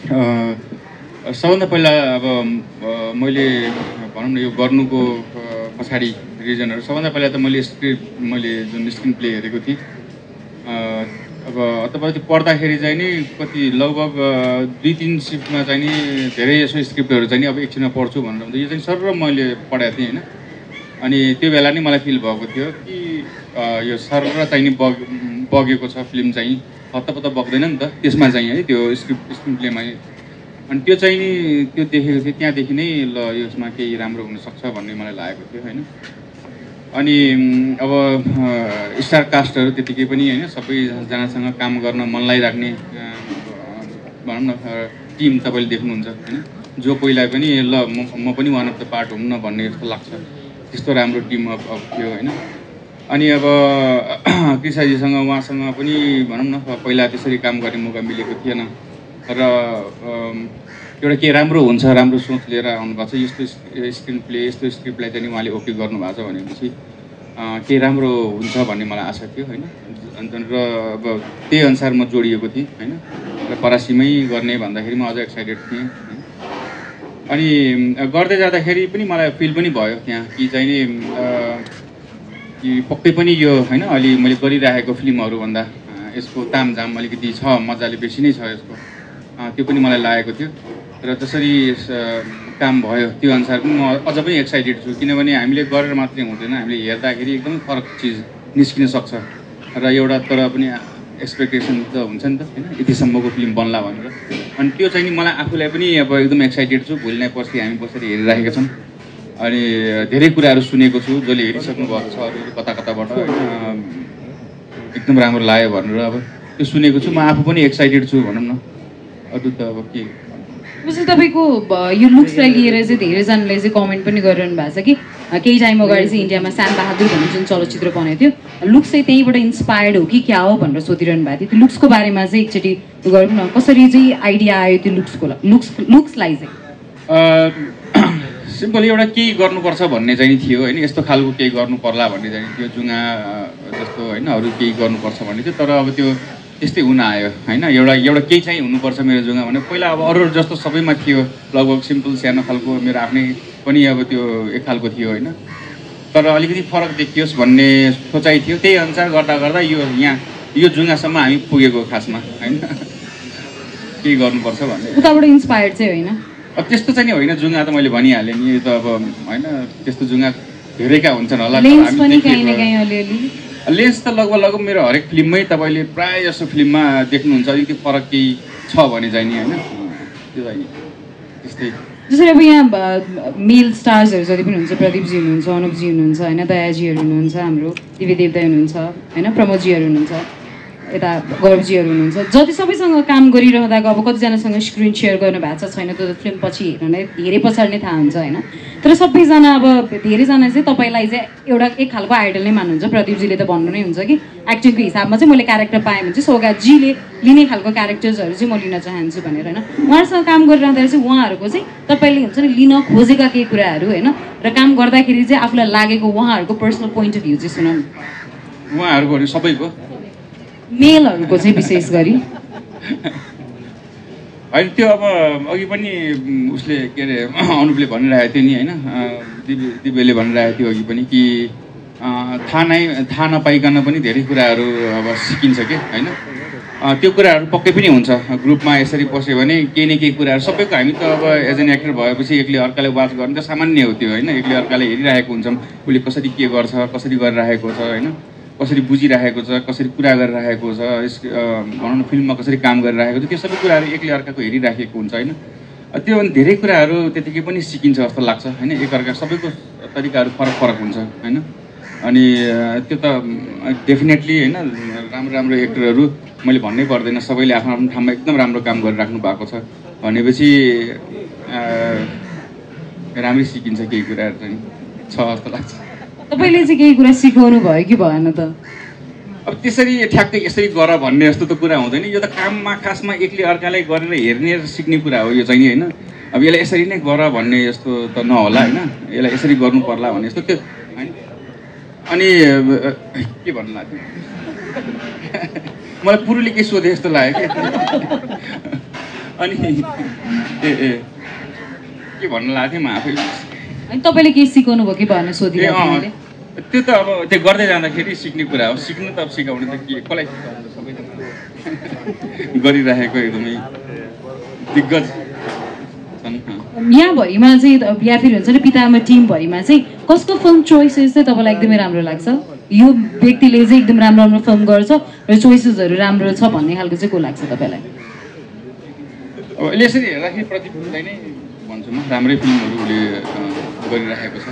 सबभन्दा पहिला अब मैले भनौँ न यो गर्नुको पछाडि रिजनहरू सबभन्दा पहिला त मैले जुन स्क्रिन प्ले हेरेको थिएँ अब अथवा त्यो पढ्दाखेरि चाहिँ नि कति लगभग 2-3 सिफ्टमा चाहिँ नि धेरै यसो स्क्रिप्टहरू चाहिँ नि अब एकछिनमा पढ्छु भनेर हुन्छ यो चाहिँ सर मैले पढाएको थिएँ होइन। अनि त्यो बेला नै मलाई फिल भएको थियो कि यो सर चाहिँ नि बगेको छ फिल्म चाहिँ हत्तपत्त बग्दैन नि त त्यसमा चाहिँ है त्यो स्क्रिन प्लेमा। अनि त्यो चाहिँ नि त्यो देखेको थिएँ त्यहाँदेखि नै ल यसमा केही राम्रो हुनसक्छ भन्ने मलाई लागेको थियो होइन। अनि अब स्टार कास्टहरू त्यतिकै पनि होइन सबैजनासँग काम गर्न मन लागिराख्ने भनौँ न टिम तपाईँले देख्नुहुन्छ होइन। जो कोहीलाई पनि ल म पनि वान अफ द पार्ट हुँ न भन्ने जस्तो लाग्छ त्यस्तो राम्रो टिम अब थियो होइन। अनि अब कृष्णजीसँग उहाँसँग पनि भनौँ न पहिला त्यसरी काम गर्ने मौका मिलेको थिएन र एउटा के राम्रो हुन्छ राम्रो सोच लिएर आउनुभएको छ यस्तो स्क्रिन प्ले यस्तो स्क्रिप्टलाई चाहिँ उहाँले ओके गर्नुभएको छ भनेपछि केही राम्रो हुन्छ भन्ने मलाई आशा थियो होइन। र अब त्यही अनुसार म जोडिएको थिएँ होइन र परासीमै गर्ने भन्दाखेरि म अझ एक्साइटेड थिएँ। अनि गर्दै जाँदाखेरि पनि मलाई फिल पनि भयो त्यहाँ कि चाहिँ नि कि पक्कै पनि यो होइन अलि मैले गरिरहेको फिल्महरूभन्दा यसको तामझाम अलिकति छ मजाले बेसी नै छ यसको त्यो पनि मलाई लागेको थियो र जसरी काम भयो त्यो अनुसार पनि म अझ पनि एक्साइटेड छु किनभने हामीले गरेर मात्रै हुँदैन हामीले हेर्दाखेरि एकदमै फरक चिज निस्किन सक्छ र एउटा तर पनि एक्सपेक्टेसन त हुन्छ नि त होइन यतिसम्मको फिल्म बन्ला भनेर। अनि त्यो चाहिँ नि मलाई आफूलाई पनि अब एकदम एक्साइटेड छु भोलि नै पर्सि हामी बसेर हेरिरहेका छौँ। अनि धेरै कुराहरू सुनेको छु जसले हेरिसक्नु भएको छ अरू कता कताबाट एकदम राम्रो लाग्यो भनेर अब त्यो सुनेको छु म आफू पनि एक्साइटेड छु भनौँ न। अरू त अब के तपाईँको यो लुक्सलाई लिएर चाहिँ धेरैजनाले चाहिँ कमेन्ट पनि गरिरहनु भएको छ कि केही टाइम अगाडि चाहिँ इन्डियामा श्याम बहादुर भन्ने जुन चलचित्र बनेको थियो लुक्स चाहिँ त्यहीँबाट इन्सपायर्ड हो कि क्या हो भनेर सोधिरहनु भएको थियो। त्यो लुक्सको बारेमा चाहिँ एकचोटि गरौँ न कसरी चाहिँ आइडिया आयो त्यो लुक्सलाई चाहिँ सिम्पल एउटा केही गर्नुपर्छ भन्ने चाहिँ थियो होइन यस्तो खालको केही गर्नु पर्ला भन्ने चाहिँ थियो जुङ्गा जस्तो होइन अरू केही गर्नुपर्छ भन्ने थियो तर अब त्यो त्यस्तै हुन आयो होइन। एउटा केही चाहिँ हुनुपर्छ मेरो जुङ्गा भने पहिला अब अरू जस्तो सबैमा थियो लगभग सिम्पल सानो खालको मेरो आफ्नै पनि अब त्यो एक खालको थियो होइन तर अलिकति फरक देखियोस् भन्ने सोचाइ थियो त्यही अनुसार गर्दा गर्दा यो जुङ्गासम्म हामी पुगेको खासमा होइन केही गर्नुपर्छ भन्ने उताबाट इन्सपायर्ड चाहिँ होइन। अब त्यस्तो चाहिँ नि होइन जुङ्गा त मैले भनिहालेँ नि यो त अब होइन त्यस्तो जुङ्गा धेरैका हुन्छन् होला लेन्स त लगभग मेरो हरेक फिल्ममै तपाईँले प्रायः जस्तो फिल्ममा देख्नुहुन्छ अलिकति फरक केही छ भने चाहिँ नि होइन त्यो चाहिँ त्यस्तै जसरी अब यहाँ मेल स्टार्सहरू जति पनि हुन्छ प्रदीपजी हुनुहुन्छ अनुपजी हुनुहुन्छ होइन दयाजीहरू हुनुहुन्छ हाम्रो दिव्य देवता हुनुहुन्छ होइन प्रमोदजीहरू हुनुहुन्छ यता गौरवजीहरू हुनुहुन्छ जति सबैसँग काम गरिरहँदाको अब कतिजनासँग स्क्रिन सेयर गर्नु भएको छ छैन त्यो फिल्म पछि हेरे पछाडि नै थाहा हुन्छ होइन। तर सबैजना अब धेरैजना चाहिँ तपाईँलाई चाहिँ एउटा एक खालको आइडल नै मान्नुहुन्छ प्रदीपजीले त भन्नु नै हुन्छ कि एक्टिङको हिसाबमा चाहिँ मैले क्यारेक्टर पाएँ भने चाहिँ सौगातजीले लिने खालको क्यारेक्टर्सहरू चाहिँ म लिन चाहन्छु भनेर होइन। उहाँहरूसँग काम गरिरहँदाखेरि चाहिँ उहाँहरूको चाहिँ तपाईँले हुन्छ नि लिन खोजेका केही कुराहरू होइन र काम गर्दाखेरि चाहिँ आफूलाई लागेको उहाँहरूको पर्सनल पोइन्ट अफ भ्यू चाहिँ सुनाउनु। उहाँहरूको सबैको मेलहरूको चाहिँ विशेष गरी होइन त्यो अब अघि पनि उसले के अरे अनुपले भनिरहेको थियो नि होइन दिव्यले भनिरहेको थियो अघि पनि कि थाहा नपाइकन पनि धेरै कुराहरू अब सिकिन्छ कि होइन त्यो कुराहरू पक्कै पनि हुन्छ ग्रुपमा यसरी पस्यो भने केही न केही कुराहरू सबैको हामी त अब एज एन एक्टर भएपछि एक्लै अर्काले वाच गर्नु त सामान्य हो त्यो होइन एक्लै अर्काले हेरिरहेको हुन्छौँ उसले कसरी के गर्छ कसरी गरिरहेको छ होइन कसरी बुझिरहेको छ कसरी कुरा गरिरहेको छ भनौँ न फिल्ममा कसरी काम गरिरहेको छ त्यो सबै कुराहरू एक्लै अर्काको हेरिराखेको हुन्छ होइन। त्यो धेरै कुराहरू त्यतिकै पनि सिकिन्छ जस्तो लाग्छ होइन एकअर्का सबैको तरिकाहरू फरक फरक हुन्छ होइन। अनि त्यो त डेफिनेटली होइन राम्रो राम्रो एक्टरहरू मैले भन्नै पर्दैन सबैले आफ्नो आफ्नो ठाउँमा एकदम राम्रो काम गरिराख्नु भएको छ भनेपछि राम्रै सिकिन्छ केही कुराहरू चाहिँ छ जस्तो लाग्छ। तपाईँले चाहिँ केही कुरा सिकाउनु भयो कि भएन त? अब त्यसरी ठ्याक्कै यसरी गर भन्ने जस्तो त कुरा हुँदैन यो त काममा खासमा एक्लै अर्कालाई गरेर हेर्ने र सिक्ने कुरा हो यो चाहिँ होइन। अब यसलाई यसरी नै गर भन्ने जस्तो त नहोला होइन यसलाई यसरी गर्नु पर्ला भन्ने जस्तो त्यो होइन। अनि के भन्नु लाग्यो मलाई पुरुले के सोधे जस्तो लाग्यो कि अनि के भन्न लागेको थिएँ म आफै अनि तपाईँले केही सिकाउनु भयो कि भनेर सोधिरहेको थिएँ मैले। त्यो त अब त्यो गर्दै जाँदाखेरि सिक्ने कुरा हो। सिक्नु त अब सिकाउने त के कसलाई सिकाउनु सबैजना गरिराखेको एकदमै दिग्गज छन्। यहाँभरिमा चाहिँ या फिर हुन्छ नि पितामा टिमभरिमा चाहिँ कसको फिल्म चोइसेस चाहिँ तपाईँलाई एकदमै राम्रो लाग्छ? यो व्यक्तिले चाहिँ एकदम राम्रो राम्रो फिल्म गर्छ र चोइसेसहरू राम्रो छ भन्ने खालको चाहिँ को लाग्छ तपाईँलाई? अब यसरी हेर्दाखेरि प्रदीपलाई नै भन्छु म। राम्रै फिल्महरू उसले गरिराखेको छ।